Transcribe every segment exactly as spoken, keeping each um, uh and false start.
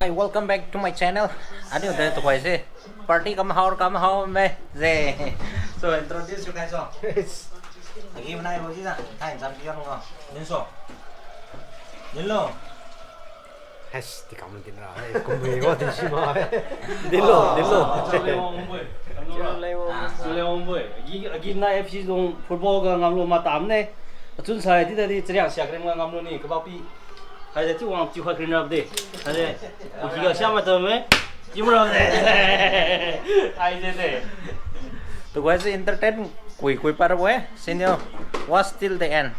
Hey, welcome back to my channel. Aniu de tukhoi se. Party kam hao, kam hao me. Ze. So, introduce you guys all. Agi manai bo si sa. Hai, jam pian ko. Din so. Din lo. Has, di kam din ra. Hai, kum bo di si ma. Din lo, din lo. Agi, agi na F C dung football ga ngamlu ma tam ne. Achun sai di da di chariang siak rim ga ngamlu ni kabapi. Haide chiu wang chiu khat krin rap de. Haide, uki ga siam ma tame. Chiu rap de. Haide de. Tukhoi se entertain kui kui par bo e. Senior, watch till the end.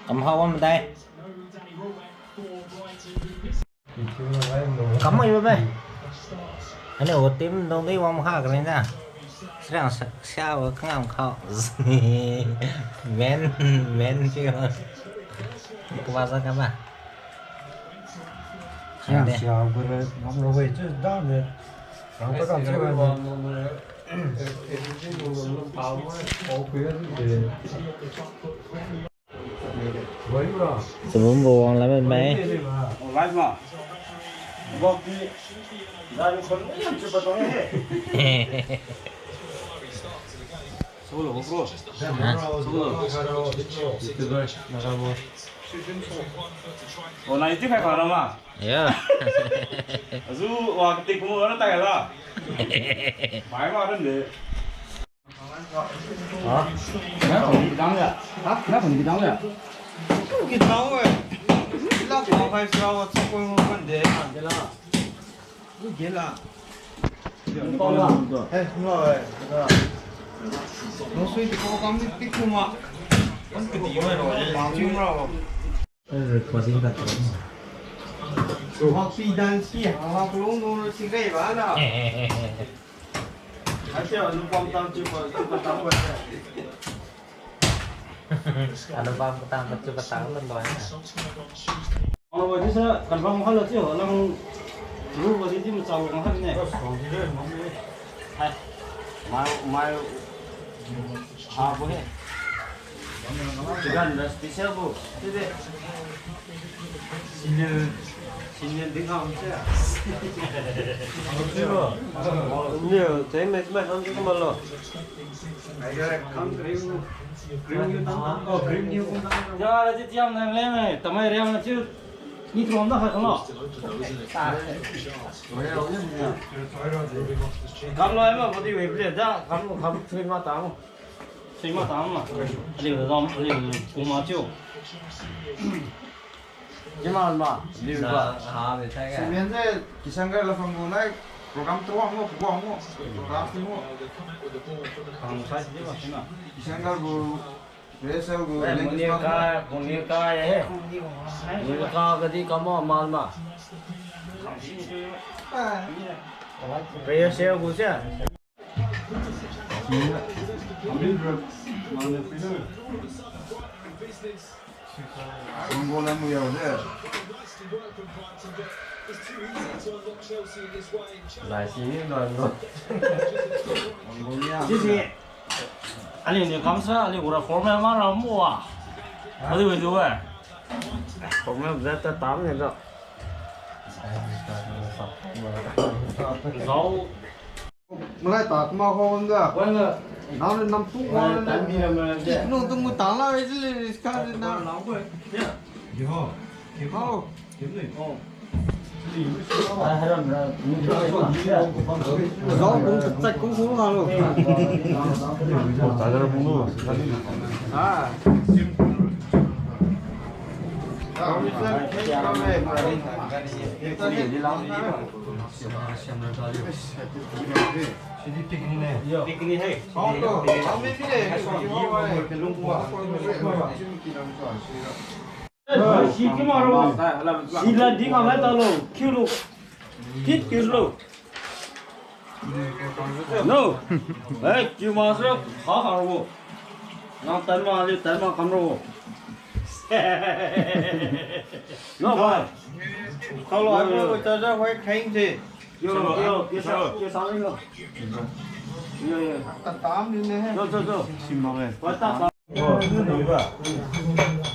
Kam hao madai. Kam hao ibo be. Ane o team dong dei wang kha kren da. Srang sa, sa wa kangam khao. Men, men si. Kuwa sa kama. Srang sa wa kangam khao. Rang ta kam sa wa. Chabum bo wang lam mai. Oh, na iti khai khara ma? Ya. Azu wa ketik kumu na ta la. Mai ma ran de. Ha? Na kong kidang ya? Ha? Na kong kidang ya? Kidang we. Lak ma khai sa wa chakoi mo kan de. Kan de la. Ni de la. Ni kong la. Eh, no we. No sui di ko kam ni tik kuma. Kan kedi we ro. Bang chiu ro. Recording ka tu. Happy dance ki, ha, ha, kulong nung si kai ba na. Asia, lupang tang chiu pa, chiu pa tang pa. Alubam katang, chiu pa tang lon doi na. Oh, wa di sa, kan bang hal chiu, lang ru wa di di ma chao lang hal ne. Hai. Mai, mai. Ha, bo he. Chigan da special bo. Side. Senior, senior ding ham se. Ni, tei me, me ham se kamalo. Ai, kam cream, cream ni tam. Oh, cream ni tam. Ya, la ji tiam na le me. Tamai riam na chiu. Ni tuam da ha kamlo. Kamlo ai ma, body weight le da. Kam, kam three ma tang. Sui ma tang ma. Aliu dam, aliu kuma chiu. Jima ma, aliu ba. Ha, de thai ga. Semian se, Kishan Girls la phang gu nai, program tu wang mo, wang mo, program tu mo. Phang sai di ma, sina. Kishan Girls gu, rehearsal gu, eh, Monica, Monica, eh. Monica ga di kamo, mal ma. Rehearsal gu se. Mongolia mu yao de. Lai si ni don lo. Mongolia. Sisi. Aliu ni kamsa, aliu gura formal ma ra mo wa. Aliu ni we. Formal zat ta tam ni do. Zau. Malai ta kuma ho wang ga. Wang ga. Nang ni nam tu wang ga. Nang tu mu tang la, eh, sili, sika ni na. Di ho. Di ho. Di ho. Zau kung chak kung kung la lo. Ha. Sidi picnic ne. Picnic hai. Sila di ngamai talo, kiu lo. Kit kiu lo. No. Eh, kiu master, ha ha lo. Nang tan ma, aliu tan ma kam lo. No, bhai. Kalo, ai mo, charger hoi kheng je. Yo, yo, yo, sa, yo, sa, yo. Yo, yo. Tatam ni ne. Yo, yo, yo. Sim bang eh. Wa ta sa. Oh, ni ba.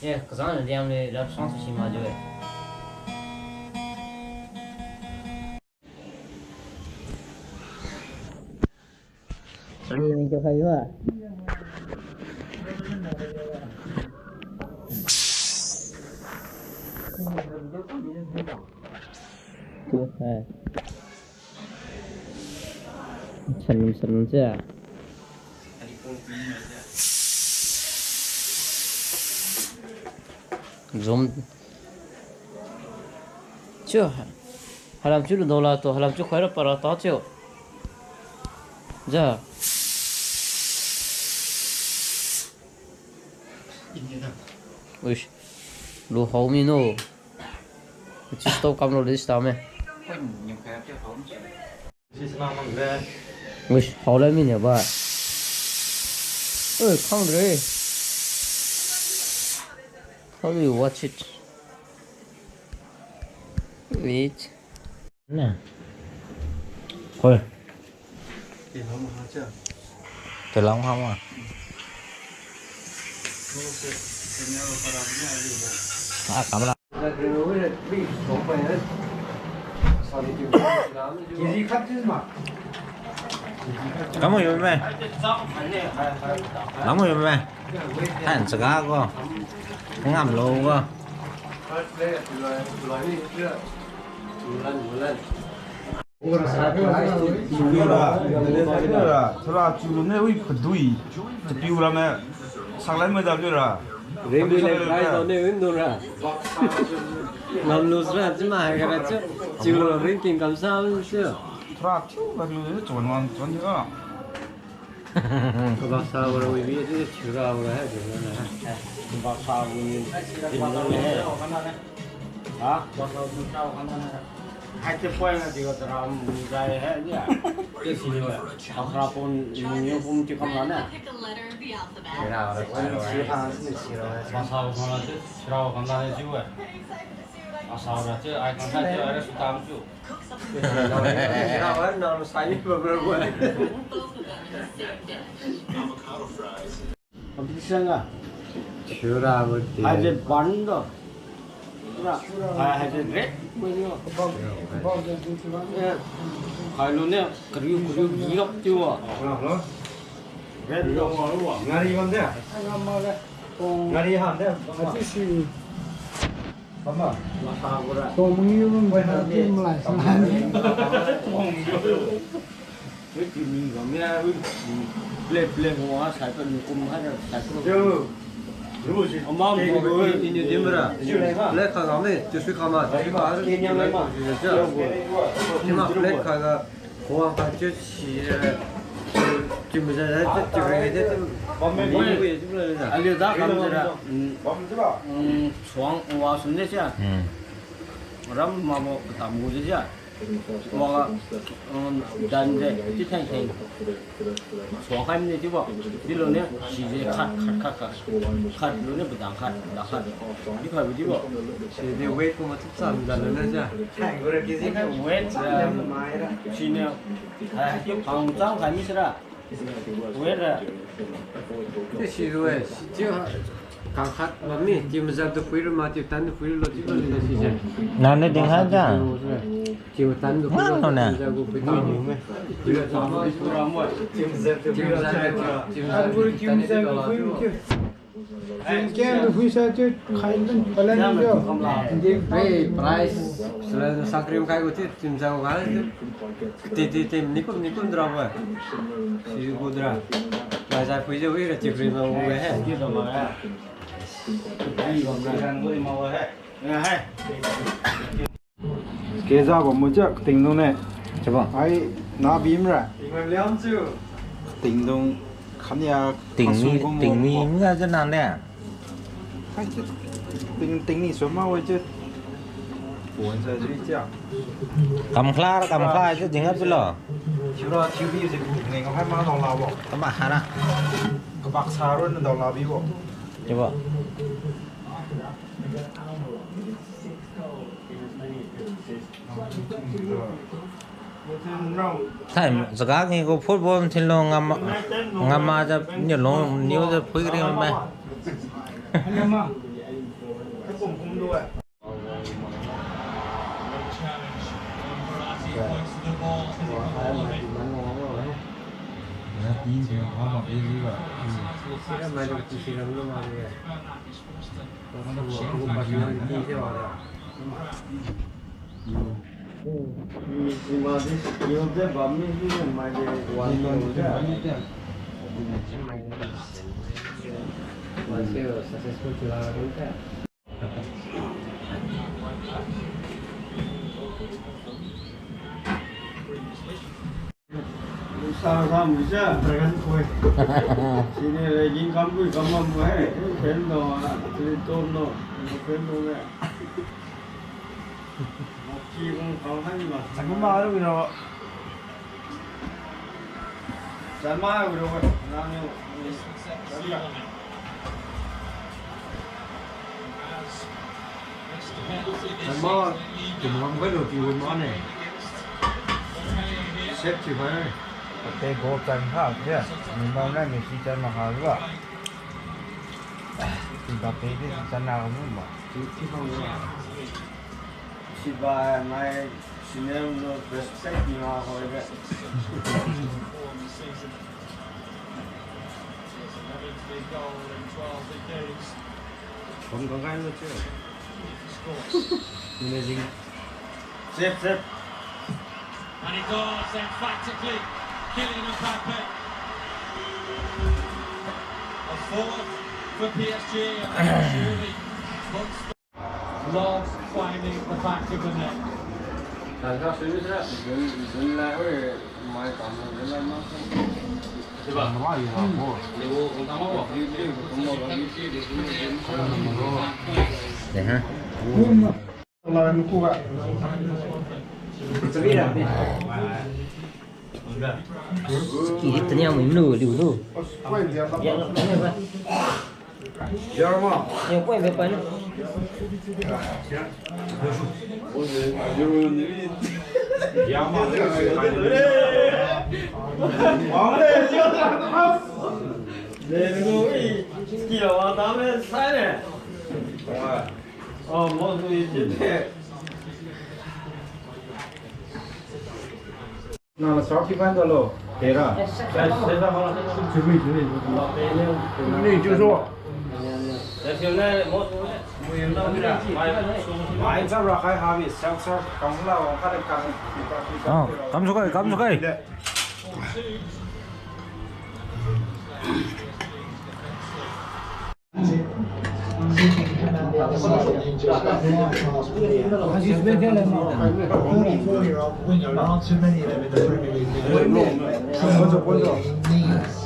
Ye, kazang liang le love song si ma jo. Ani ni jo khai wa. Tu hai. Chan lim san lim cha. Zoom. Chiu. Halam chiu lu dola to, halam chiu khaira para ta chiu. Ja. Uish. Lu hao mi no. Chi stop kam lo list ta me. Uish, hao la mi ne ba. Oi, khang re. How do you watch it? Wait. Na. Koi. Telang ha ma. Ah, camera. Kamu yum me? Kamu yum me? Tan chaga ko. Ngam lo ko. Thura, thura, chulu ne, ui, kadui. Chapiu ra me, saklai me da ra. Ring wi le prize lo ne, win do ra. Ngam lu sra, chi ma hai ga ra chu. Chiu lo ring king kam sa, win chu. Thura, thiu, ga lu ne, chuan wan, chuan thiu ga. Kabaksa wara wibi, ati chira wara hai, jina hai. Kabaksa wara wibi, jina hai. Ha? Hai te poi na diga tara mujai hai ni. Te si ni. Bakra pon ni pon ti kam la na. Chira wara, chira wara. Baksa wara, chira wara kam la na jiu hai. Baksa wara, ai kam sa jiu, ai ra su tam jiu. Competition ga. Sure, I would be. Hai je bun do. Pura, hai, hai je red. Eh, hai lu ne, kariu, kariu, girap tiu wa. Red lo, wa, wa. Ngari bam de? Ngari ham de? Ati si. Mama, masa gura. Tong mangiu run bai ha ti malai sa ni. Tong mangiu. Wei ti ni ga mia, wei. Plate, plate mo ha, sai pa ni kum ha, sai pa. Yo. Ru si. Amam ko, ini dimra. Plate kha ga me, tu sui kha ma, tu sui kha ha. Kenya ma. Kema plate kha ga. Khua kha chiu si, eh, chiu maza, chiu, chiu, chiu, chiu, chiu, chiu, chiu, ali da kam jira, mm, mm, suang wa sum de sia. Hmm. Ram ma mo katam gu de sia. Wa, mm, dan de, chi theng theng. Suang khai mi de chiu bo. Di lo ne, si de khat, khat, khat, khat. Khat lo ne, badang khat, badang khat. Di khai bo chiu bo. Si de weight ko ma tu cham dan lo ne sia. Weight, um, si ne, Hai, hai, chiu phang chang khai mi sira. Wera. Ti si rui, si chiu ha. Kang khat bam mi, chiu mazat tu phui ru ma, chiu tan tu phui ru lo, chiu lo ni si se. Nang ni ding ha ja. Chiu tan tu phui ru, chiu mazat tu phui tan. Phui ru ma, chiu mazat tu phui ru, chiu mazat tu phui ru, chiu. Jingkiang tu phuisa chiu khai ben palan jo. Jing bei price sala sakrim khai gu ti timjang ga ti ti ti nikum nikum dra ba. Si gu dra. Ba za phuisa wi ra chikri ma wi he. Keza bambo chiu kating dune. Chiubo. Ai, Na bim ra. Tingdung khania. Tingni, tingni nga je nang ne. Ting, tingni suma wai je. Kamkhla, kamkhla je jingap jilo. Thiura thiubi je bu neng hai ma dao labo. Kaba hara. Kabak sa ron dao labibo. Jibo. Thai, zaga ngi gu football thinlo ngam, ngam ma ja, niu long, niu ja phui ri ma. Sa sa muisa, dragon koi. Sini lagi kam kui kam mam hai. Fan do, sini tom do, fan do le. Moki kong kau hai ma. Sangma ru ro. Sangma ru ro. Nang yo. Sangma, tumang bai lo tiu ma ne. Save thiu hai. Te goal chan ha, ya. Ni ma na Messi chan ma ha ba. Mbappe di chan na mu ma. Siba mai senior lo respect ni ma hoi be. Kom kang kai lo che. Amazing. Save, save. And he does emphatically. Kylian Mbappe. A fourth for P S G. And surely puts Love finding the back of the net. Deh, ha? Ki tanya mo lu, liu lu. Nala saki ban dalo. Tera. Yes, sir. Yes, sir. Chui, chui. Ni, chui, chui. Mai chap ra khai ha mi, self serve, kang la, wang kha de kang. Ah, kam sukai, kam sukai. Forty-four-year-old winger, there aren't too many of them in the Premier League. He needs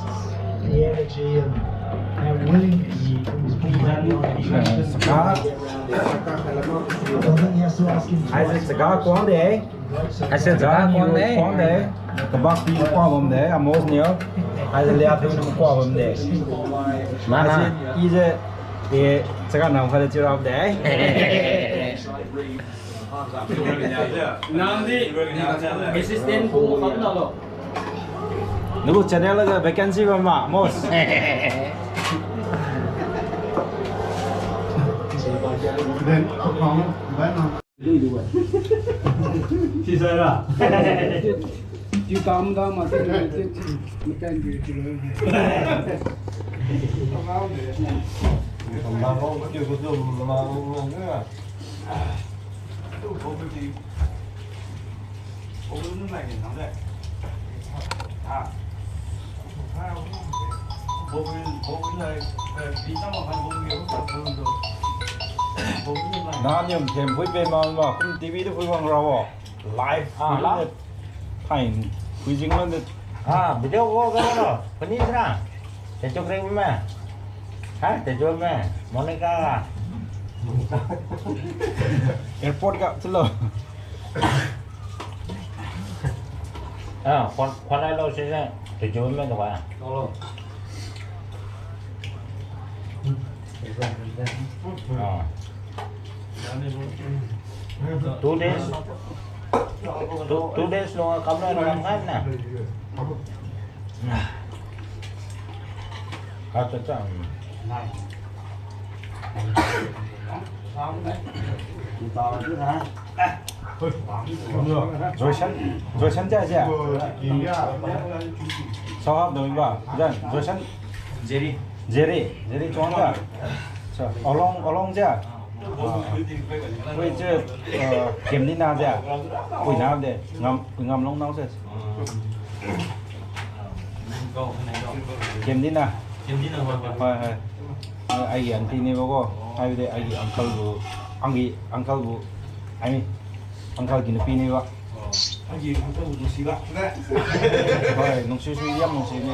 the energy and, and willingness from his big man. I don't think he has to ask him twice. Haise chaga kuang de. Haise chaga kuang de. Kuang de. Kabak pi kuang bam de. Amos niu. Haise lia pi kuang bam de. Mana. Haise ije, eh, chaga nam kha de chirap de. Nangdi assistant pu kam na lo. Nagu channel ga vacancy bam ma, Amos. Then, uh, then, uh, Sisai ra. Tiu tam tam ma, tiu tam, tiu tam, tiu tam. Naniu them phui pe ma ma, kum T V tu phui wang ra wo. Live ah, phui la. Time. Kuijing lo de. Ah, video ko ga lo. Pani sra. Tejo kring me. Ha, tejo me. Monica ga. Airport ga chalo. Ah, khuan, khuan lai lo si se. Tejo me to ga. Lo lo. Ah. Two days. Two, two days lo kam lo ram ngai na. Ah, cha, cha. Joyson, Joyson cha sia. Sahab doi ba. Jan, Joyson. Jerry. Jerry, Jerry chuang ja. Cha, Along, Along ja. Ah. Oi, che, eh, Kemdina ja. Oi, na de. Ngam, Ngam Long nao se. Kemdina. Kemdina, hoi, hoi. Hoi, hoi. Eh, aigi aunty ni ba ko. Aigi de, aigi uncle bu, aigi uncle bu. Ai, uncle gi napi ni ba. Oh. Aigi uncle bu nungsi ba. Hoi, nungsi si yam nungsi ni.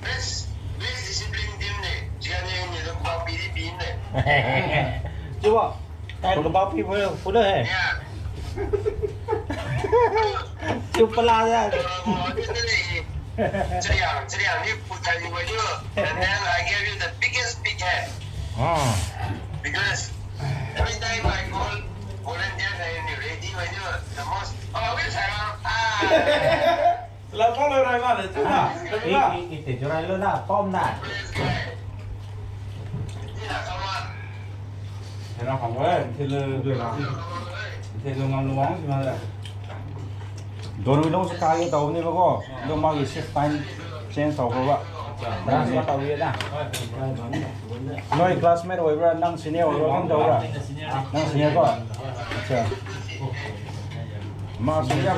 Best, best discipline team ne. Jia ne, ne, lo ba pi di pi ne. Chiu ba. Tai kabao pi phulo, phulo he. Chiu pala da. Chariang, Chariang ni put kai ni wai ni. And then I gave you the biggest big hand. Ah. Because every time I call volunteer, I am ready wai ni. The most, oh, which I am, ah. Lam phone lo rai ma le, chu ma. I, i, i, te chu rai lo na, pom na. Hena kham wai, thilo, thilo ngam lo wang si ma le. Don wi long sa kai tau ni ba ko. Do ma wi shift time change tau ko ba. Acha, na sa tau wi na. Noi classmate oi bra, nang senior oi bra, kam tau bra. Nang senior ko. Acha. Masu yam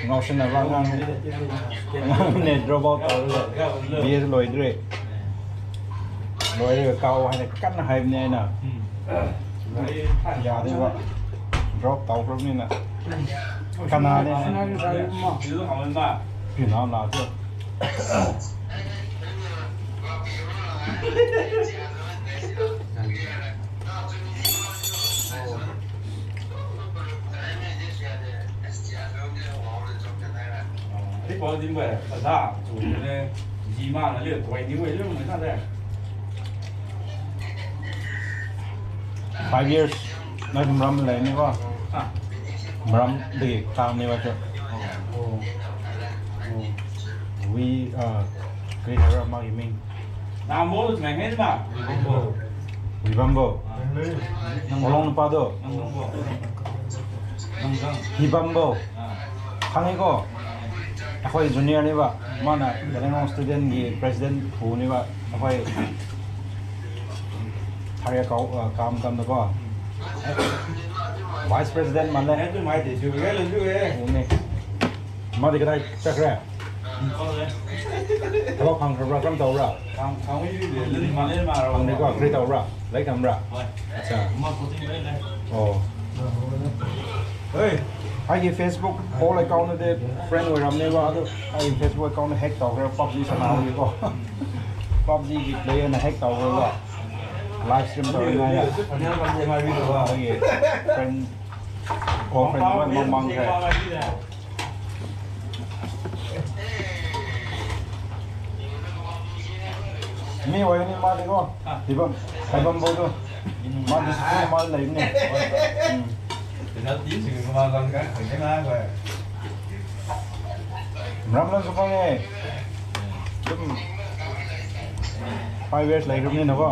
ngao sina ba ngang. Ngang ne drop out tau le. B S loidre. Loidre kao haina kan haibne na. Ya de ba. Drop tau khro ni na. Kana ne. Pina na tu. Di pau din ba, pada, chu ne, ji ma na le, koi ni we le, mai sa de. Five years, na kum ram le ni ko. Ah. Maram de kam ni wa chu. Oh. Oh. We, uh, kri hara ma iming. Nambo lu chmai ngai ma? Wibambo. Wibambo. Ah. Nang Olong napa do? Nang Olong bo. Nang Olong. Wibambo. Ah. Khang-e ko. Akhoi junior niba. Mana Tamenglong student gi president phu niba. Akhoi tharia kau, ah, kam kam da ko. Vice president male. Hai tu mai de ju ge lu ju ge. Phu ni. Madi kadai chakra? Thaba phang khabra kam taura? Phang, phang wi wi de, lin ma lin ma ra. Phang ni ko, kri taura? Lai kamra? Hoi. Acha. Ma coaching lai lai. Oh. Hei. Aigi Facebook all account de friend wi ram ne ba, adu aigi Facebook account hack taura, PUBG sana wi ko. PUBG gi player na hack taura ba. Live stream taura na ya. Aigi friend, all friend wi mang mang hai. Mi wai ni ma de ko. Hibam, hibam bo tu. Ma discipline ma lai ni. Hmm. Penalty si ma lang ka, kena ko. Maram lang su phang e. Dum. Five years lai rum ni na ko.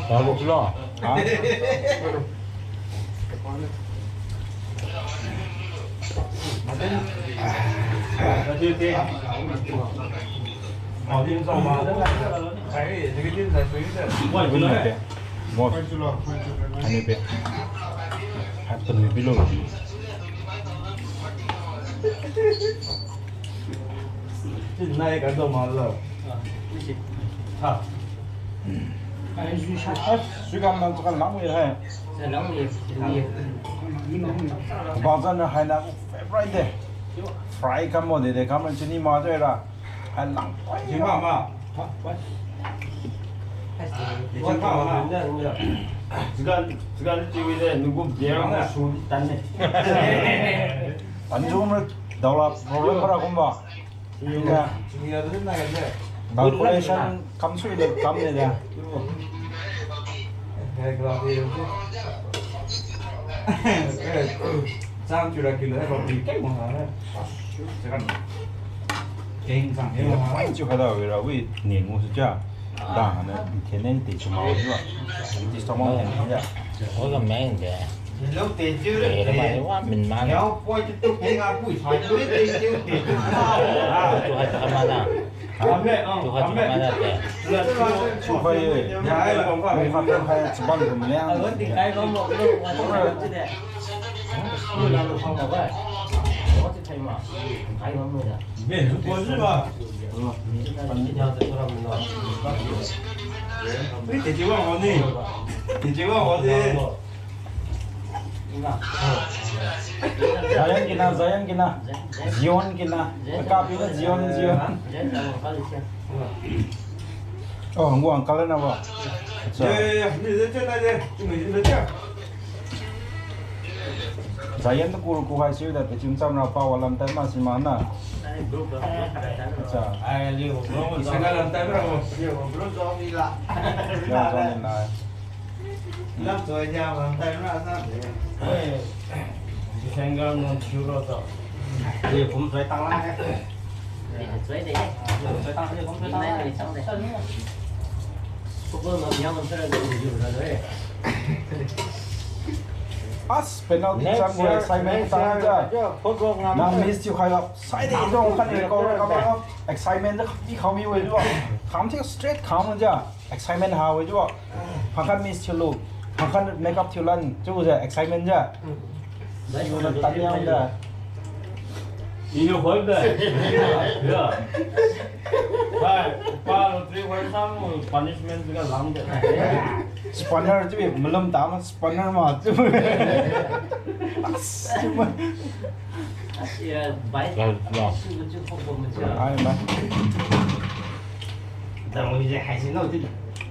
Tabo lo. Ha? Mo. Ani pe. Hat tu ni pilo. Nai ka do ma lo. Ha. Suikam nang chakan lang ye hai. Bangzan na hai na favorite de. Fry kam mo de de kam chini ma de ra. Hai lang. Chini ma ma. Chini ma ma. Chicken, chicken chiwi de nugu biang na su tan de. Anjum ra daola problem para kumba. Ina. Calculation kam sui le kam le da. Chang chura kilo hai ko bri kai mo ha. Chang. Keng chang. Ina point chu kada wi ra wi ni ngu su cha. Da na tenen ti chu ma wi wa. Ti stomach ne ya. Oi ga meng de. Hello, thank you. Eh, le ma le wa min ma le. Yao, poi tu tu, poi nga pui, sai tu, thank you, thank you. Ah, tu hai ta ma na. Am le, ah, tu hai ta ma na de. Chu khai ye. Ya, ai, kong khai, kong khai, kong khai, chuban kum le. Ah, wan ti kai bam mo, lo, wa tu khai bam ti de. Lo la lo khai bam ba. Wa ti khai ma. Khai bam mo da. Be, lu ko lu ba. Pan ni ja te tu ram no. Ni te ji wa ni. Te ji wa ni. Zion kina, Zion kina. Zion kina. Kapi na Zion, Zion. Oh, ngu uncle na ba. Acha. Zion tu kuru ku hai siu da, te chim cham ra pa walam tai ma si ma na. Acha. Ai, liu, bro, isa ga lam tai ma ra mo. Liu, bro, zo ni la. Liu, zo ni la. Lam zoi dia bang tai ra sa. Eh. Sengga non churo to. Ye kum zoi tang la. Zoi de. Zoi tang, ye kum zoi tang. Nai ni chang de. Football ma biang on tara de ju ra de. As penalty chang mo excitement tang ja. Football ngam. Nang miss thiu khai la. Sai de dong khat ni ko ka ba. Excitement de khat di khao mi wei lu. Kham thiu straight kham ja. Excitement ha wei jiu. Phangkhat miss thiulu. Phangkhat makeup thiu lan. Chiujiu excitement jiu. Chiujiu taniang da. Iniu khoi da. Ya. Hai, pa lottery khoi sam punishment ga lang de. Spanner chiu malum ta ma spanner ma chiu. As, chiu ma. As, ya, bai. Ya, ya. Chiu ma chiu khok ma chiu. Ai, bai. Dang wi je hai si no di,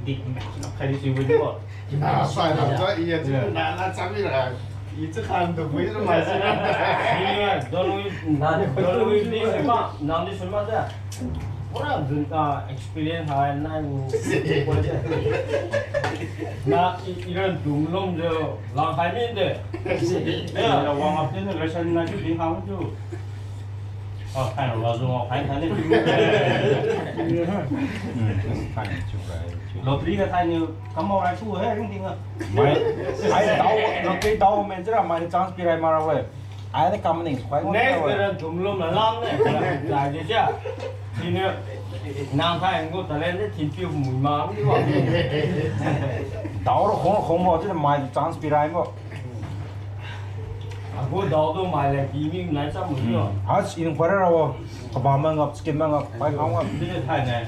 di, na khai di sui wi di ko. Na sai na to, iya, chiu na, na chami ra. I chiu khan tu bui ru mai si na. Iya, don wi, don wi di sui ma, nang di sui ma de. Pura dun ka experience hai nai wu. Na i, i ran dung lom je, lang khai mi de. Ya, wang ap de na ration na ju di khang ju. Ah, khai na wa zung wa khai khai ni. Hmm, khai ni chiu rai, chiu. Lottery ga khai ni, kam mo rai su he, ring ding a. Mai, ai dao, lottery dao men jira, mai chance pi rai ma ra we. Ai de kam ning, khai mo. Next year dum lum na lam ne, lai de ja. Sini, nang khai ngu talent de, thin piu mui ma, mi wa. Dao ro khong, khong mo, jira mai chance pi rai mo. Agu dao tu mai le pi mi nai cham mu yo. Hmm. Has in khwara ra wo. Kabam ma ngap, skin ma ngap, pai khang ngap. Bini thai ne.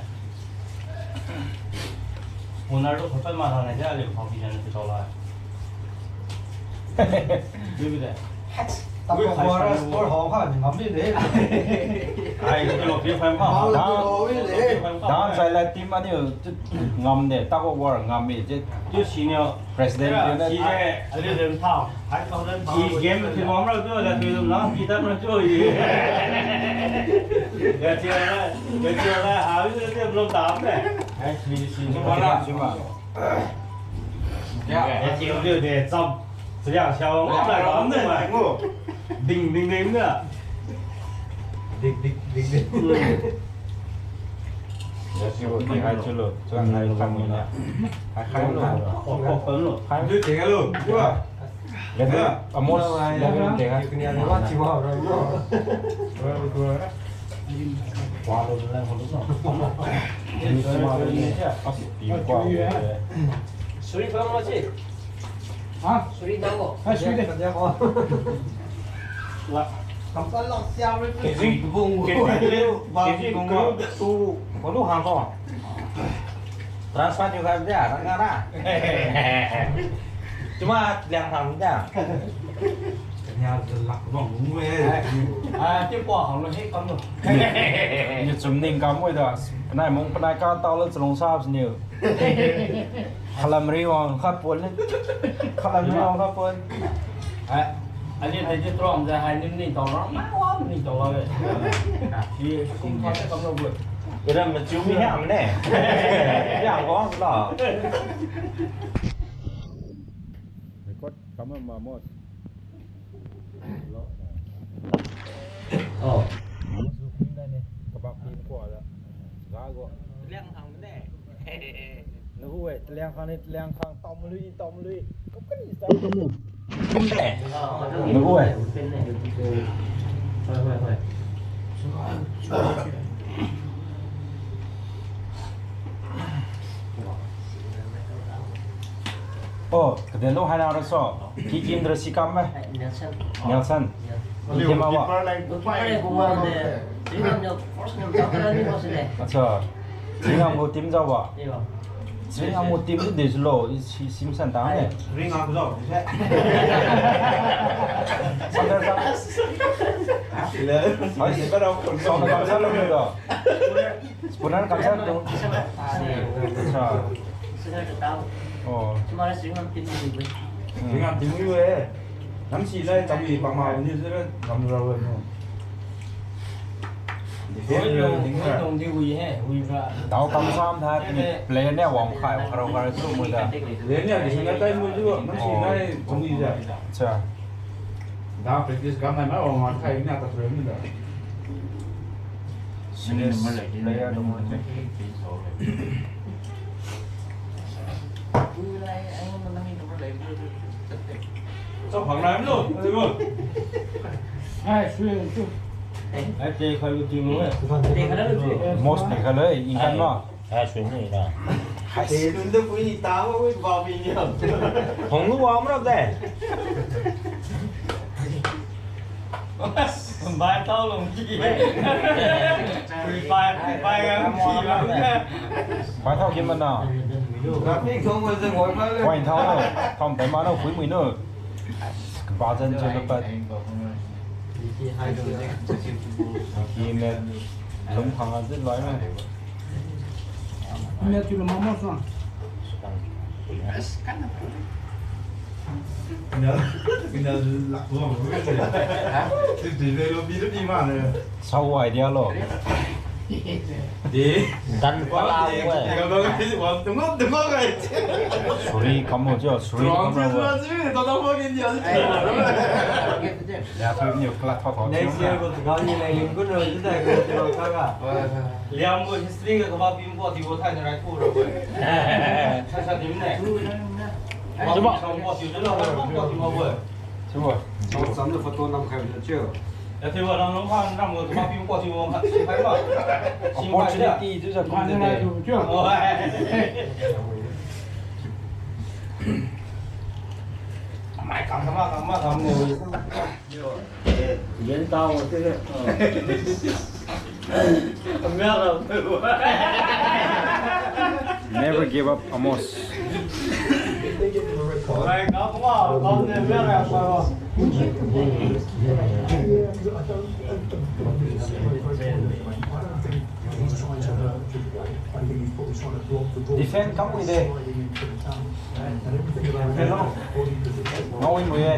Owner tu hotel ma thang ne, ja le khang pi jan tu tao la. Bini de. Has. Tao ko khwara store hao kha ni ngam ni de. Ai, ko lo pi khang kha. Hao la pi hao ni de. Dan sai la team ani ngam de, tao ko war ngam mi je. Tu senior. President. Era, tu na si je, aliu dem thao, five thousand thao. Si game tu bom ra tu, la tu la, pi tan ra tu, i. Ya, tia la, ya, tia la, ha, tu, tu, belum tahu, eh. Eh, si, si, si, si, ma. Ya, ya, tia, tia, tia, cham. Sia, sia, wang, wang, wang, wang, wang. Ding, ding, ding, da. Ding, ding, ding, ding. Hmm. Ya, si, wo, di, hai, chulo. Chuan, hai, kam, ni, na. Hai, hai, lo. Kok, kok, kok, lo. Hai. Dui, tinggal, lo. Dua. Level, ya. Amos, ya, level, ya. Tinggal. Ni, wa, chiwa, ra, no. Ra, ra, ra. Wa, lo, lo, lo, lo. Ni, chiwa, lo, ni. As, pi, wa, lo, lo. Suri, pa, ma, si. Ha? Suri dao ko. Ha, suri de. Kaja ko. Wa. Kamsal lak siam re. Kejing, bung. Kejing, kejing, bung. Kejing, tu. Balu hang ko. Transfer thiu khai bia, rang ga na. Chuma liang tham bia. Kania lak bang mu e. Ah, ti pa hang lo he kam lo. Ni chum ning kam mo da. Panai mung panai ka tao lo chalung sa niu. Khalam ri wang khat pon le. Khalam ri wang khat pon. Hai, ani tai ji trong ja hai ning ning tao lo, ma wa ning tao lo le. Si kum khat kam lo bu. Ira machiu mi hiam ne. Ya wang lo. Record kam ma mo. Oh. Kabak pin kwa da. Ga go. Liang hang ne. Nagu e, taliang khang ni, taliang khang, tao malui, tao malui. Kap kani, tao malui. Kum de. Nagu e. Oh, kadelo hai na raso. Ki kim dra si kam me. Nelson. Nelson. Ki kim awa. Acha. Singam gu team jao ba. Singam gu team tu de lo, si, si, Simpson ta ne. Ring up jao, se. Sandra sa. Ha? Sandra sa lo do. Spooner kamsa tu. Acha. Oh. Singam team wi e. Nam si lai tam wi pama ni se ram ra wi no. Defense wi, wi, wi, wi, wi, wi, wi. Tao kam sam tha, ni player ne wang khai, kharo kharo su mu da. Player ne di sana tai mu ju, nam si nai kami ja. Acha. Da practice kam nai ma wang khai ni ta sure ni da. Serious player dong. Chao phang nai lo, chiu. Hai, sui, sui. Hai, te khai lu chiu lo, eh. Te khai lu chiu. Most te khai lo, eh, ingkan ma. Hai, sui ni na. Hai. Te lu de pui ni ta ma, wi ba bi ni. Hong lu wa ma de. Bai tao lung ki. Bai, bai ga ki lung ga. Bai tao ki mana? Bai tao lo. Tao bai ma lo, pui mui no. Ba zan zan lo pat. Ki me lung khang a zin loi me. Ina tu lo mama sa. Ina, ina lak lo. Ha? Ti ti lo bi lo bi ma ne. Sao idea lo. Di. Dan pala ko. Di, di, di, di, di, di, di, di. Suri kamu jo, suri kamu. Strong, strong, strong, strong. Ya, kami ni kelas thot thot. Next year ko tukang ni lagi pun ada kita ke tukang ka. Liam ko history ke kebab bim ko tibo thai ni rai tu ro ko. Sa sa dim ne. Cuba. Sa ko tiu lo ko ko tibo ko. Cuba. Sa sa photo nam khai tiu. Ya tibo nam nam khan nam ko kebab bim ko tibo khan si khai ba. Opportunity tu sa kum de. Oh, hai. Mai kam kam kam kam. Yan tao te. Never give up, Amos. Defend kam wi de. Hello. Ngawin wi e.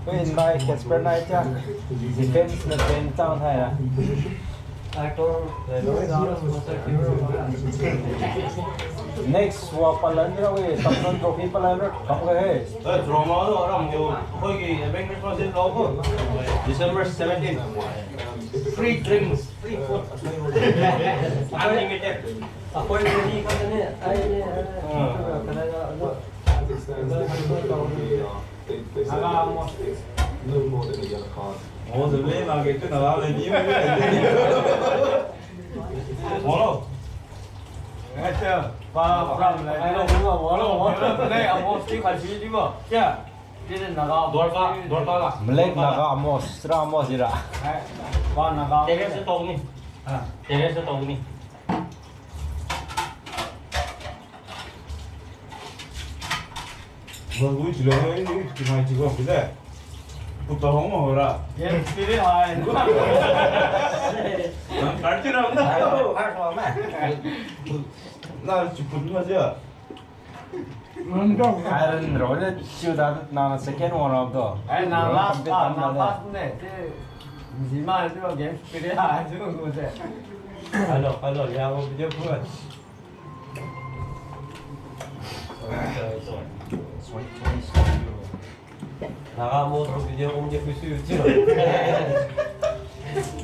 Wi nai Casper nai cha. Defense na ten tang thai ra. Next wa palan ra wi, Thompson Trophy palan ra kam ga he. Eh, drama lo ram yo. Khoi ki event Christmas lo ko. December seventeen. Free drinks, free food. Unlimited. Akhoi ni ka ne, ai ne. Hmm. Naga Amos. Oh, the way market tu Naga le ni. Hello. Acha, pa, pa, le. Hello, hello, hello. Le, Amos ki khaji di ba? Kya? Di Naga. Dorka, Dorka la. Malek Naga Amos, Sra Amos ira. Hai, pa Naga. Terrace tu ni. Ha, terrace tu ni. Bangui chilo, ni kinai chigo kide. Puta hong ma hora. Yes, kiri hai. Nang karti ram na. Hai, hai, hai, hai. Na chipun ma sia. Iron ro le chiu da na second one of the. Ai, na last, ah, na last ne. Te Zima tu game kiri hai tu mo se. Hello, hello, ya wo video pun. Naga mo tu video om je kusu tu.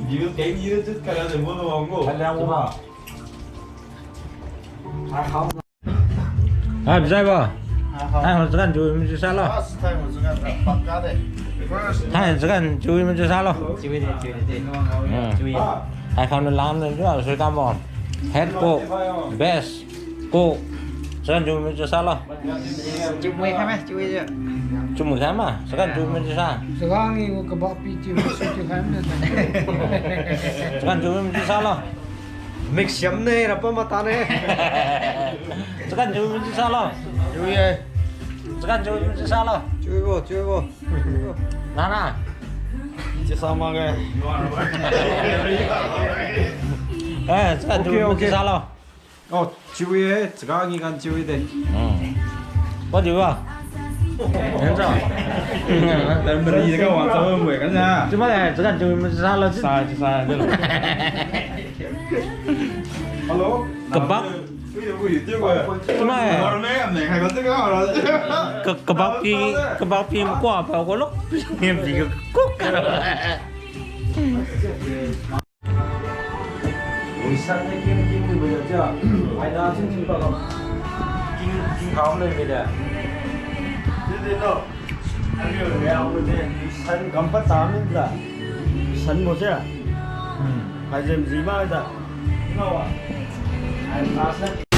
View, keng view tu kala de mo no mo. Ala mo. Ah, hao. Ah, bijai ba. Ah, hao. Ah, hao, zagan ju mi ju sa lo. First time zagan pakka de. First. Ah, zagan ju mi ju sa lo. Chiwi de, chiwi de. Hmm. Chiwi. Ah, hao na lam de ju sui kam bo. Head cook, best cook. Zagan ju mi ju sa lo. Chumui khai ma, chiwi je. Chumui khai ma, zagan chumui ji sa. Zagan ni ko kabak pi chiu, su chiu khai ma. Zagan chumui ji sa lo. Mix yam ne, rapa mata ne. Zagan chumui ji sa lo. Chiwi ye. Zagan chumui ji sa lo. Chiwi bo, chiwi bo. Na na. Ji sa ma ge. Eh, zagan chumui ji sa lo. Oh, chiwi eh, chaga ngi gan chiwi de. Hmm. What do you want? Yan sa. Tan bari de ka wan sa mo kan ya. Cuma eh, chaga chiwi mo sa lo. Sa, sa, de lo. Hello? Kabak. Cuma eh. Ka-, kabak pi, kabak pi mo kwa pa ko lo. Yan pi ko kuk. Ui, san ne king, king ni bo ja. Ai na chin chin pa kam. King, king kam le bo ja. Dide no. Ai yo, ya bo de. San kam pa ta min ja. San mo ja. Hmm. Ai jem ji ma ja. No. Ai na san.